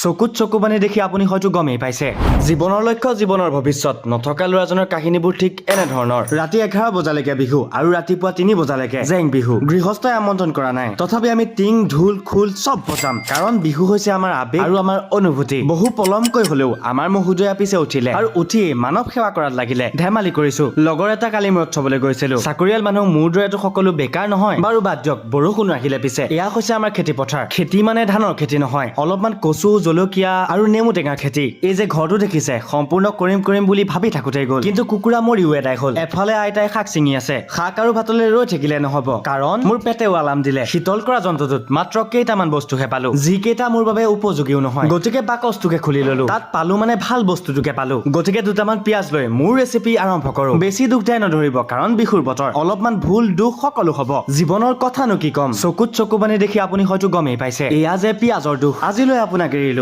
চকুত চকু পানী দেখি আপুনি হয়তো গমেই পাইছে। জীৱনৰ লক্ষ্য, জীৱনৰ ভৱিষ্যত নথকা ল'ৰাজনৰ কাহিনীবোৰ ঠিক এনেধৰণৰ। ৰাতি 11 বজালৈকে বিহু আৰু ৰাতিপুৱা 3 বজালৈকে জেং বিহু। গৃহস্থই আমন্ত্ৰণ কৰা নাই, তথাপি আমি টিং, ঢোল, খোল চব বজাম, কাৰণ বিহু হৈছে আমাৰ আৱেগ আৰু আমাৰ অনুভূতি। বহু পলমকৈ হলেও আমাৰ মহোদয়া পিছে উঠিলে আৰু উঠি মানৱ সেৱা কৰাত লাগিলে। ধেমালি কৰিছো, লগৰ এটা কালি মূৰত থবলৈ গৈছিলো। চাকৰিয়াল মানুহ মোৰ দৰেতো সকলো বেকাৰ নহয় বাৰু। বাদ দিয়ক, বৰষুণো আহিলে পিছে। এয়া হৈছে আমাৰ খেতি পথাৰ। খেতি মানে ধানৰ খেতি নহয়, অলপমান কচু, জলকীয়া আৰু নেমু টেঙাৰ খেতি। এই যে ঘৰটো দেখিছে, সম্পূৰ্ণ কৰিম কৰিম বুলি ভাবি থাকোঁতে গ'ল, কিন্তু কুকুৰা মৰিও এদাই হ'ল। এফালে আইতাই শাক ছিঙি আছে। শাক আৰু ভাতলৈ ৰৈ থাকিলে নহ'ব, কাৰণ মোৰ পেটেও আলাম দিলে। শীতল কৰা যন্ত্ৰটোত মাত্ৰ কেইটামান বস্তুহে পালো, যিকেইটা মোৰ বাবে উপযোগীও নহয়। গতিকে বাকচটোকে খুলি ললো। তাত পালো মানে ভাল বস্তুটোকে পালো। গতিকে দুটামান পিঁয়াজ লৈ মোৰ ৰেচিপি আৰম্ভ কৰো। বেছি দুখ দাই নধৰিব, কাৰণ বিহুৰ বতৰ, অলপমান ভুল দুখ সকলো হ'ব। জীৱনৰ কথানো কি ক'ম, চকুত চকু পানী দেখি আপুনি হয়তো গমেই পাইছে এয়া যে পিঁয়াজৰ দুখ। আজিলৈ আপোনাক এৰিলো।